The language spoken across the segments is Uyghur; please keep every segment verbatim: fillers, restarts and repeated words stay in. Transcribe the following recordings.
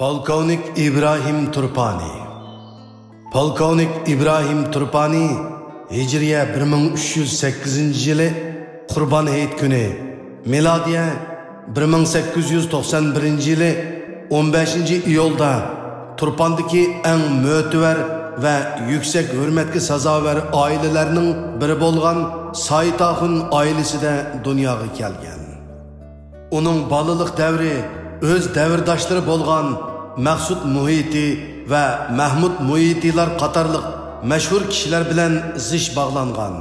پولكوۋنىك ئىبراھىم تۇرپانى. پولكوۋنىك ئىبراھىم تۇرپانى ھىجرىيە بىر مىڭ ئۈچ يۈز سەككىزىنچى يىلى قۇربان ھېيت كۈنى، مىلادىيە بىر مىڭ سەككىز يۈز توقسان بىرىنچى يىلى ئون بەشىنچى ئىيۇلدا تۇرپاندىكى ئەڭ مۆتىۋەر ۋە يۈكسەك ھۆرمەتكە سازاۋەر ئائىلىلەرنىڭ بىرى بولغان سايىت ئاخۇن ئائىلىسىدە دۇنياغا كەلگەن. ئۇنىڭ بالىلىق دەۋرى ئۆز دەۋرداشلىرى بولغان مەخسۇت مۇھىتى ۋە مەھمۇت مۇھىتىلار قاتارلىق مەشھۇر كىشىلەر بىلەن زىچ باغلانغان.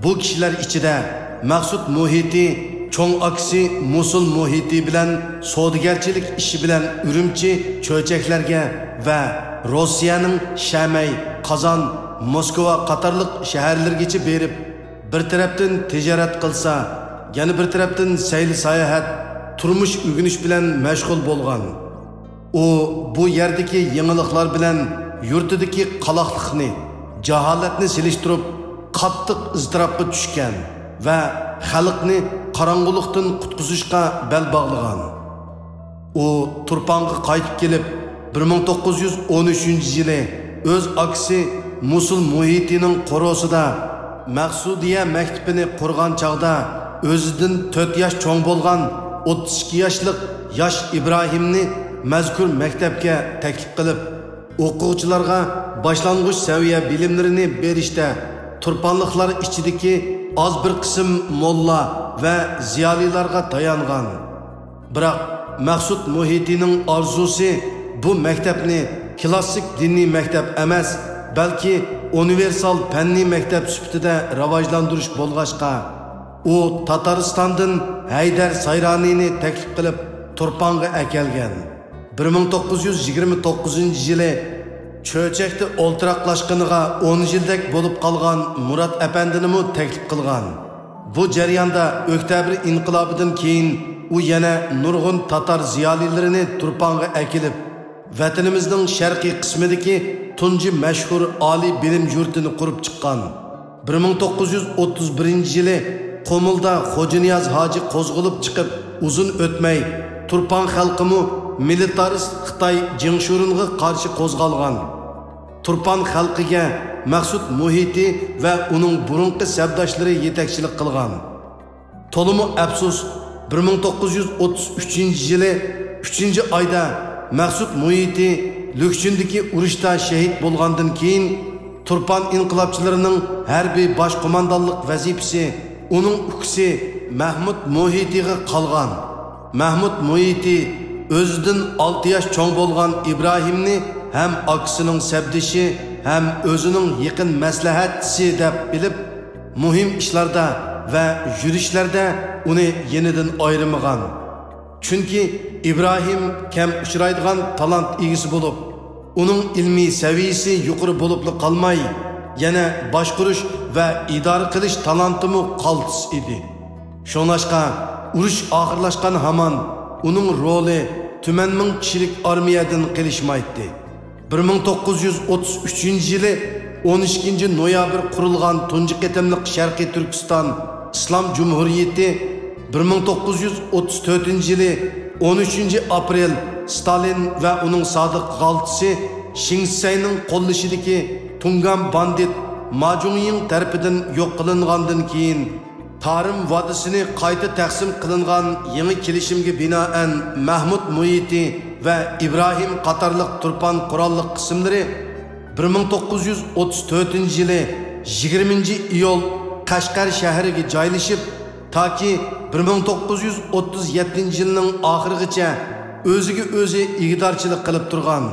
بۇ كىشىلەر ئىچىدە مەخسۇت مۇھىتى چوڭ ئاكىسى مۇسۇل مۇھىتى بىلەن سودىگەرچىلىك ئىشى بىلەن ئۈرۈمچى، چۆچەكلەرگە ۋە روسىيەنىڭ شەمەي، قازان، موسكۋا قاتارلىق شەھەرلىرىگىچە بېرىپ، بىر تەرەپتىن تىجارەت قىلسا، يەنە بىر تەرەپتىن سەيلە-ساياھەت، تۇرمۇش ئۆگىنىش بىلەن مەشغۇل بولغان. ئۇ بۇ يەردىكى يېڭىلىقلار بىلەن يۇرتىدىكى قالاقلىقنى، جاھالەتنى سېلىشتۇرۇپ، قاتتىق ئىزتىراپقا چۈشكەن ۋە خەلقنى قاراڭغۇلۇقتىن قۇتقۇزۇشقا بەل باغلىغان. ئۇ تۇرپانغا قايتىپ كېلىپ، بىر مىڭ توققۇز يۈز ئون ئۈچىنچى يىلى ئۆز ئاكىسى مۇسۇل مۇھىتىنىڭ قورۇسىدا مەخسۇدىيە مەكتىپىنى قۇرغان چاغدا، ئۆزىدىن تۆت ياش چوڭ بولغان ئوتتۇز ئىككى ياشلىق ياش ئىبراھىمنى مەزكۇر مەكتەپكە تەكلىپ قىلىپ، ئوقۇغۇچىلارغا باشلانغۇچ سەۋىيە بىلىملىرىنى بېرىشتە تۇرپانلىقلار ئىچىدىكى ئاز بىر قىسىم موللا ۋە زىيالىيلارغا تايانغان. بىراق، مەخسۇت مۇھىتىنىڭ ئارزۇسى بۇ مەكتەپنى كلاسسىك دىنىي مەكتەپ ئەمەس، بەلكى ئۇنىۋېرسال پەننىي مەكتەپ سۈپىتىدە راۋاجلاندۇرۇش بولغاچقا، ئۇ تاتارىستاندىن ھەيدەر سايرانىنى تەكلىپ قىلىپ، تۇرپانغا ئەكەلگەن. بىر مىڭ توققۇز يۈز يىگىرمە توققۇزىنچى يىلى چۆچەكتە ئولتۇراقلاشقىنىغا ئون يىلدەك بولۇپ قالغان مۇرات ئەپەندىنىمۇ تەكلىپ قىلغان. بۇ جەرياندا ئۆكتەبىر ئىنقىلابىدىن كېيىن ئۇ يەنە نۇرغۇن تاتار زىيالىيلىرىنى تۇرپانغا ئەكېلىپ، ۋەتىنىمىزنىڭ شەرقىي قىسمىدىكى تۇنجى مەشھۇر ئالىي بىلىم يۇرتىنى قۇرۇپ چىققان. بىر مىڭ توققۇز يۈز ئوتتۇز بىرىنچى يىلى قۇمۇلدا خوجانىياز ھاجى قوزغىلىپ چىقىپ، ئۇزۇن ئۆتمەي، تۇرپان خەلقىمۇ مىلىتارىست خىتاي جېڭشۇرېنغا قارشى قوزغالغان. تۇرپان خەلقىگە مەخسۇت مۇھىتى ۋە ئۇنىڭ بۇرۇنقى سەپداشلىرى يېتەكچىلىك قىلغان. تولىمۇ ئەپسۇس، بىر مىڭ توققۇز يۈز ئوتتۇز ئۈچىنچى يىلى ئۈچىنچى ئايدا مەخسۇت مۇھىتى لۈكچۈندىكى ئۇرۇشتا شېھىت بولغاندىن كېيىن، تۇرپان ئىنقىلابچىلىرىنىڭ ھەربىي باش قوماندانلىق ۋەزىپىسى ئۇنىڭ ئۇكىسى مەھمۇت مۇھىتىغا قالغان. مەھمۇت مۇھىتى ئۆزىدىن ئالتە ياش چوڭ بولغان ئىبراھىمنى ھەم ئاكىسىنىڭ سەپدىشى، ھەم ئۆزىنىڭ يېقىن مەسلىھەتچىسى دەپ بىلىپ، مۇھىم ئىشلاردا ۋە يۈرۈشلەردە ئۇنى يېنىدىن ئايرىمىغان. چۈنكى ئىبراھىم كەم ئۇچرايدىغان تالانت ئىگىسى بولۇپ، ئۇنىڭ ئىلمىي سەۋىيىسى يۇقىرى بولۇپلا قالماي، يەنە باشقۇرۇش ۋە ئىدارە قىلىش تالانتىمۇ قالتىس ئىدى. شۇڭلاشقا، ئۇرۇش ئاخىرلاشقان ھامان ئۇنىڭ رولى تۈمەن مىڭ كىشىلىك ئارمىيەدىن قېلىشمايتتى. بىر مىڭ توققۇز يۈز ئوتتۇز ئۈچىنچى يىلى ئون ئىككىنچى نويابىر قۇرۇلغان تۇنجى قېتىملىق شەرقىي تۈركىستان ئىسلام جۇمھۇرىيىتى، بىر مىڭ توققۇز يۈز ئوتتۇز تۆتىنچى يىلى ئون ئۈچىنچى ئاپرېل ستالىن ۋە ئۇنىڭ سادىق غالتىسى شېڭ شىسەينىڭ قوللىشىدىكى تۇڭگان باندىت ما جۇڭيىڭ تەرىپىدىن يوق قىلىنغاندىن كېيىن، تارىم ۋادىسىنى قايتا تەقسىم قىلىنغان يېڭى كېلىشىمگە بىنائەن، مەھمۇت مۇھىتى ۋە ئىبراھىم قاتارلىق تۇرپان قوراللىق قىسىملىرى بىر مىڭ توققۇز يۈز ئوتتۇز تۆتىنچى يىلى يىگىرمىنچى ئىيۇل قەشقەر شەھىرىگە جايلىشىپ، تاكى بىر مىڭ توققۇز يۈز ئوتتۇز يەتتىنچى يىلنىڭ ئاخىرىغىچە ئۆزىگە ئۆزى ئىگىدارچىلىق قىلىپ تۇرغان.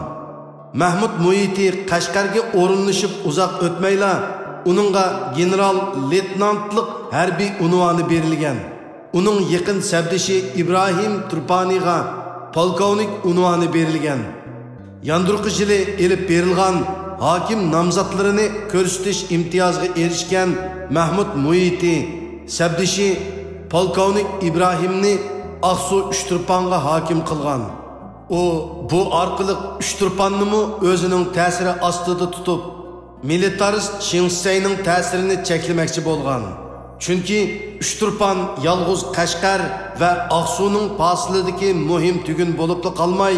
مەھمۇت مۇھىتى قەشقەرگە ئورۇنلىشىپ ئۇزاق ئۆتمەيلا، ئۇنىڭغا گېنېرال لېيتېنانتلىق ھەربىي ئۇنۋانى بېرىلگەن. ئۇنىڭ يېقىن سەپدىشى ئىبراھىم تۇرپانىغا پولكوۋنىك ئۇنۋانى بېرىلگەن. ياندۇرقى يىلى ئېلىپ بېرىلغان ھاكىم نامزاتلىرىنى كۆرسىتىش ئىمتىيازىغا ئېرىشكەن مەھمۇت مۇھىتى سەپدىشى پولكوۋنىك ئىبراھىمنى ئاقسۇ ئۈچتۇرپانغا ھاكىم قىلغان. ئۇ بۇ ئارقىلىق ئۈچتۇرپاننىمۇ ئۆزىنىڭ تەسىرى ئاستىدا تۇتۇپ، مىلىتارىست شېڭ شىسەينىڭ تەسىرىنى چەكلىمەكچى بولغان. چۈنكى ئۈچتۇرپان يالغۇز قەشقەر ۋە ئاقسۇنىڭ پاسىلىدىكى مۇھىم تۈگۈن بولۇپلا قالماي،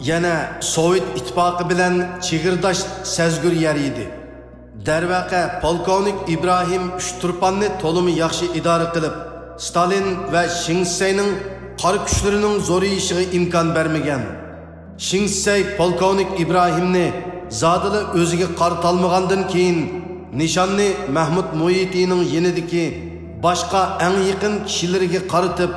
يەنە سوۋېت ئىتتىپاقى بىلەن چېگرىداش سەزگۈر يەر ئىدى. دەرۋەقە، پولكوۋنىك ئىبراھىم ئۈچتۇرپاننى تولىمۇ ياخشى ئىدارە قىلىپ، ستالىن ۋە شېڭ شىسەينىڭ قارا كۈچلىرىنىڭ زورىيىشىغا ئىمكان بەرمىگەن. شېڭ شىسەي پولكوۋنىك ئىبراھىمنى زادىلا ئۆزىگە قارىتالمىغاندىن كېيىن، نىشاننى مەھمۇد مۇھىتىنىڭ يېنىدىكى باشقا ئەڭ يېقىن كىشىلىرىگە قارىتىپ،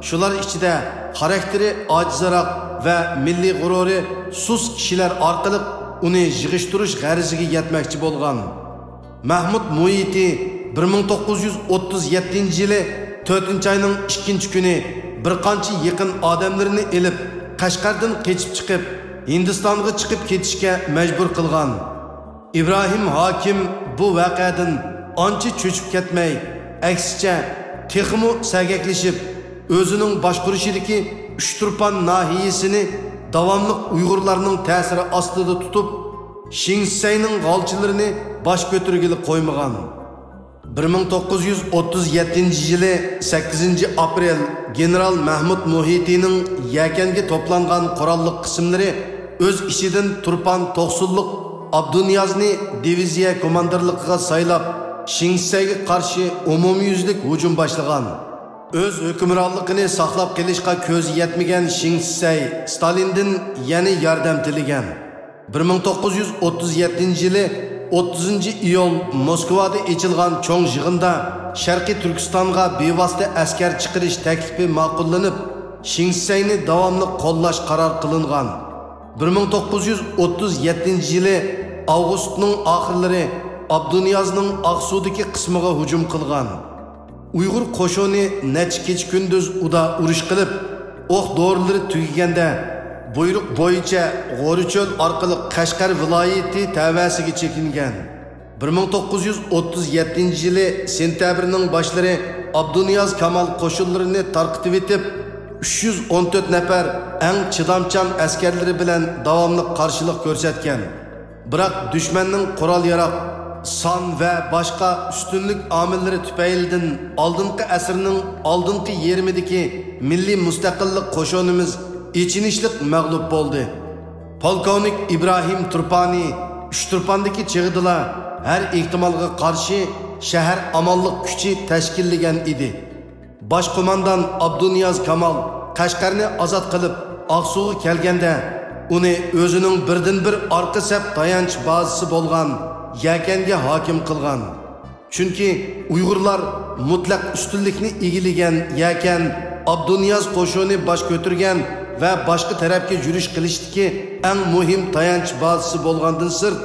شۇلار ئىچىدە خاراكتېرى ئاجىزراق ۋە مىللىي غۇرۇرى سۇس كىشىلەر ئارقىلىق ئۇنى يىغىشتۇرۇش غەرىزىگە يەتمەكچى بولغان. مەھمۇد مۇھىتى بىر مىڭ توققۇز يۈز ئوتتۇز يەتتىنچى يىلى تۆتىنچى ئاينىڭ ئىككىنچى كۈنى بىر قانچە يېقىن ئادەملىرىنى ئېلىپ، قەشقەردىن قېچىپ چىقىپ، ھىندىستانغا چىقىپ كېتىشكە مەجبۇر قىلغان. ئىبراھىم ھاكىم بۇ ۋەقەدىن ئانچە چۆچۈپ كەتمەي، ئەكسىچە، تېخىمۇ سەگەكلىشىپ، ئۆزىنىڭ باشقۇرۇشىدىكى ئۇچتۇرپان ناھىيىسىنى داۋاملىق ئۇيغۇرلارنىڭ تەسىرى ئاستىدا تۇتۇپ، شېڭ شىسەينىڭ غالچىلىرىنى باش كۆتۈرگىلى قويمىغان. بىر مىڭ توققۇز يۈز ئوتتۇز يەتتىنچى يىلى سەككىزىنچى ئاپرېل، گېنېرال مەھمۇد مۇھىتىنىڭ يەكەنگە توپلانغان قوراللىق قىسىملىرى ئۆز ئىچىدىن تۇرپان توقسۇنلۇق ئابدۇنىيازنى دىۋىزىيە كوماندىرلىقىغا سايلاپ، شېڭ شىسەيگە قارشى ئومۇميۈزلۈك ھۇجۇم باشلىغان. ئۆز ھۆكۈمرانلىقىنى ساقلاپ قېلىشقا كۆزى يەتمىگەن شېڭ شىسەي ستالىندىن يەنە ياردەم تىلىگەن. بىر مىڭ توققۇز يۈز ئوتتۇز يەتتىنچى يىلى ئوتتۇزىنچى ئىيۇل موسكۋادا ئېچىلغان چوڭ يىغىندا شەرقىي تۈركىستانغا بىۋاسىتە ئەسكەر چىقىرىش تەكلىپى ماقۇللىنىپ، شېڭ شىسەينى داۋاملىق قوللاش قارار قىلىنغان. بىر مىڭ توققۇز يۈز ئوتتۇز يەتتىنچى يىلى ئاۋغۇستنىڭ ئاخىرلىرى ئابدۇنىيازنىڭ ئاقسۇدىكى قىسمىغا ھۇجۇم قىلغان. ئۇيغۇر قوشۇنى نەچچە كېچە-كۈندۈز ئۇدا ئۇرۇش قىلىپ، ئوق-دورىلىرى تۈگىگەندە، بۇيرۇق بويىچە غورچۆل ئارقىلىق قەشقەر ۋىلايىتى تەۋەسىگە چېكىنگەن. بىر مىڭ توققۇز يۈز ئوتتۇز يەتتىنچى يىلى سېنتەبىرنىڭ باشلىرى ئابدۇنىياز كامال قوشۇنلىرىنى تارقىتىۋېتىپ، ئۈچ يۈز ئون تۆت نەپەر ئەڭ چىدامچان ئەسكەرلىرى بىلەن داۋاملىق قارشىلىق كۆرسەتكەن. بىراق دۈشمەننىڭ قورال-ياراغ سان ۋە باشقا ئۈستۈنلۈك ئامىللىرى تۈپەيلىدىن ئالدىنقى ئەسىرنىڭ ئالدىنقى يېرىمىدىكى مىللىي مۇستەقىللىق قوشۇنىمىز ئېچىنىشلىق مەغلۇپ بولدى. پولكوۋنىك ئىبراھىم تۇرپانى ئۇچتۇرپاندىكى چېغىدىلا ھەر ئېھتىمالغا قارشى شەھەر ئامانلىق كۈچى تەشكىللىگەن ئىدى. باش قوماندان ئابدۇنىياز كامال قەشقەرنى ئازاد قىلىپ، ئاقسۇغا كەلگەندە، ئۇنى ئۆزىنىڭ بىردىنبىر ئارقا سەپ تايانچ بازىسى بولغان يەكەنگە ھاكىم قىلغان. چۈنكى ئۇيغۇرلار مۇتلەق ئۈستۈنلۈكنى ئىگىلىگەن يەكەن ئابدۇنىياز قوشۇنى باش كۆتۈرگەن ۋە باشقا تەرەپكە يۈرۈش قىلىشتىكى ئەڭ مۇھىم تايانچ بازىسى بولغاندىن سىرت،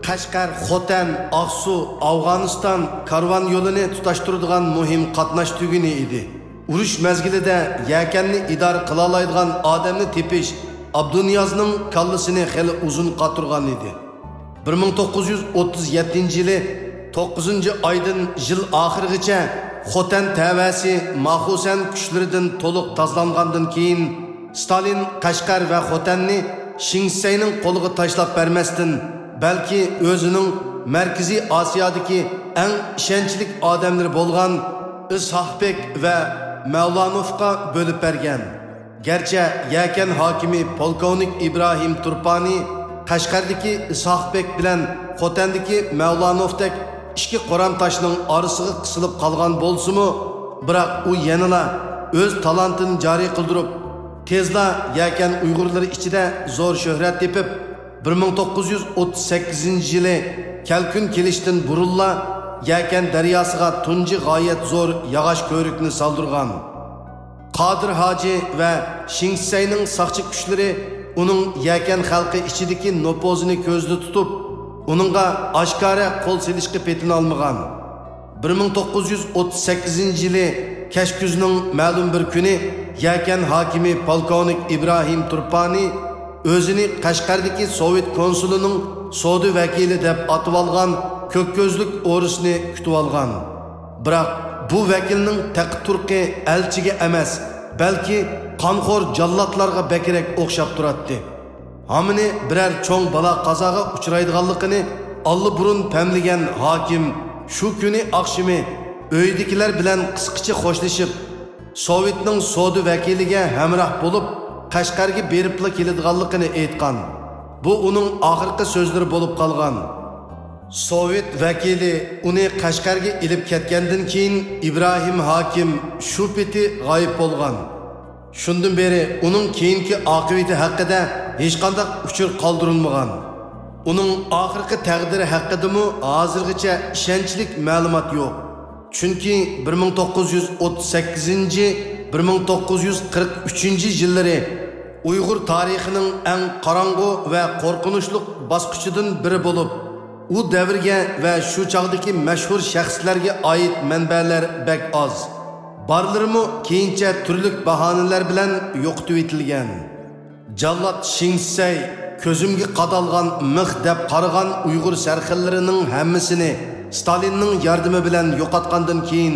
قەشقەر، خوتەن، ئاقسۇ، ئافغانىستان كارۋان يولىنى تۇتاشتۇرىدىغان مۇھىم قاتناش تۈگۈنى ئىدى. ئۇرۇش مەزگىلىدە يەكەننى ئىدارە قىلالايدىغان ئادەمنى تېپىش ئابدۇنىيازنىڭ كاللىسىنى خېلى ئۇزۇن قاتۇرغان ئىدى. بىر مىڭ توققۇز يۈز ئوتتۇز يەتتىنچى يىلى توققۇزىنچى ئايدىن يىل ئاخىرىغىچە خوتەن تەۋەسى ماخۇسەن كۈچلىرىدىن تولۇق تازىلانغاندىن كېيىن، ستالىن قەشقەر ۋە خوتەننى شېڭ شىسەينىڭ قولىغا تاشلاپ بەرمەستىن، بەلكى ئۆزىنىڭ مەركىزىي ئاسىيادىكى ئەڭ ئىشەنچلىك ئادەملىرى بولغان ئىسھاق بېك ۋە مەۋلانوفقا بۆلۈپ بەرگەن. گەرچە يەكەن ھاكىمى پولكوۋنىك ئىبراھىم تۇرپانى قەشقەردىكى ئىسھاق بېك بىلەن خوتەندىكى مەۋلانوفدەك ئىككى قورام تاشنىڭ ئارىسىغا قىسىلىپ قالغان بولسىمۇ، بىراق ئۇ يەنىلا ئۆز تالانتىنى جارى قىلدۇرۇپ، تېزلا يەكەن ئۇيغۇرلىرى ئىچىدە زور شۆھرەت تېپىپ، بىر مىڭ توققۇز يۈز ئوتتۇز سەككىزىنچى يىلى كەلكۈن كېلىشتىن بۇرۇنلا يەكەن دەرياسىغا تۇنجى غايەت زور ياغاچ كۆۋرۈكنى سالدۇرغان. قادىر ھاجى ۋە شېڭ شىسەينىڭ ساقچى كۈچلىرى ئۇنىڭ يەكەن خەلقى ئىچىدىكى نوپۇزىنى كۆزدە تۇتۇپ، ئۇنىڭغا ئاشكارا قول سېلىشقا پېتىنالمىغان. بىر مىڭ توققۇز يۈز ئوتتۇز سەككىزىنچى يىلى كەچكۈزنىڭ مەلۇم بىر كۈنى يەكەن ھاكىمى پولكوۋنىك ئىبراھىم تۇرپانى ئۆزىنى قەشقەردىكى سوۋېت كونسۇلىنىڭ سودا ۋەكىلى دەپ ئاتىۋالغان كۆك كۆزلۈك ئورۇسنى كۈتۈۋالغان. بىراق بۇ ۋەكىلنىڭ تەقى تۇرقى ئەلچىگە ئەمەس، بەلكى قانخور جاللاتلارغا بەكرەك ئوخشاپ تۇراتتى. ھامىنى بىرەر چوڭ بالا-قازاغا ئۇچرايدىغانلىقىنى ئاللىبۇرۇن پەملىگەن ھاكىم شۇ كۈنى ئاخشىمى ئۆيىدىكىلەر بىلەن قىسقىچە خوشلىشىپ، سوۋېتنىڭ سودا ۋەكىلىگە ھەمراھ بولۇپ، قەشقەرگە بېرىپلا كېلىدىغانلىقىنى ئېيتقان. بۇ ئۇنىڭ ئاخىرقى سۆزلىرى بولۇپ قالغان. سوۋېت ۋەكىلى ئۇنى قەشقەرگە ئېلىپ كەتكەندىن كېيىن، ئىبراھىم ھاكىم شۇ پېتى غايىب بولغان. شۇندىن بېرى ئۇنىڭ كېيىنكى ئاقىۋىتى ھەققىدە ھېچقانداق ئۇچۇر قالدۇرۇلمىغان. ئۇنىڭ ئاخىرقى تەقدىرى ھەققىدىمۇ ھازىرغىچە ئىشەنچلىك مەلۇمات يوق. چۈنكى بىر مىڭ توققۇز يۈز ئوتتۇز سەككىزىنچى، بىر مىڭ توققۇز يۈز قىرىق ئۈچىنچى يىللىرى ئۇيغۇر تارىخىنىڭ ئەڭ قاراڭغۇ ۋە قورقۇنچلۇق باسقۇچىدىن بىرى بولۇپ، ئۇ دەۋرگە ۋە شۇ چاغدىكى مەشھۇر شەخسلەرگە ئائىت مەنبەلەر بەك ئاز. بارلىرىمۇ كېيىنچە تۈرلۈك باھانىلەر بىلەن يوقىتىۋېتىلگەن. جاللات شېڭ شىسەي كۆزۈمگە قادالغان مىخ دەپ قارىغان ئۇيغۇر سەرخىللىرىنىڭ ھەممىسىنى ستالىننىڭ ياردىمى بىلەن يوقاتقاندىن كېيىن،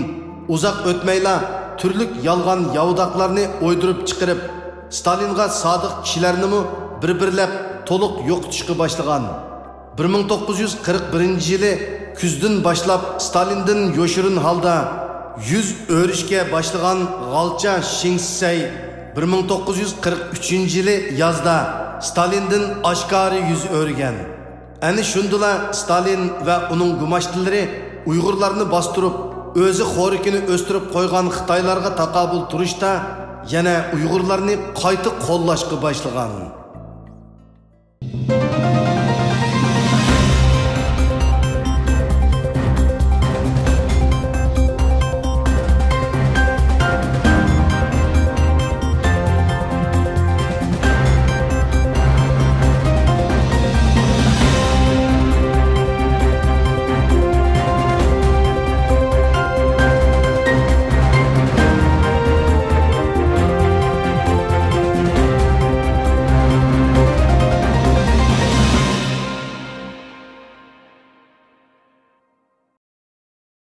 ئۇزاق ئۆتمەيلا تۈرلۈك يالغان ياۋىداقلارنى ئويدۇرۇپ چىقىرىپ، ستالىنغا سادىق كىشىلەرنىمۇ بىر-بىرلەپ تولۇق يوقىتىشقا باشلىغان. بىر مىڭ توققۇز يۈز قىرىق بىرىنچى يىلى كۈزدىن باشلاپ ستالىندىن يوشۇرۇن ھالدا يۈز ئۆرۈشكە باشلىغان غالچا شېڭ شىسەي بىر مىڭ توققۇز يۈز قىرىق ئۈچىنچى يىلى يازدا ستالىندىن ئاشكارا يۈز ئۆرۈگەن. ئەنە شۇندىلا ستالىن ۋە ئۇنىڭ گۇماشتىلىرى ئۇيغۇرلارنى باستۇرۇپ، ئۆزى خورىكىنى ئۆستۈرۈپ قويغان خىتايلارغا تاقابىل تۇرۇشتا يەنە ئۇيغۇرلارنى قايتا قوللاشقا باشلىغان.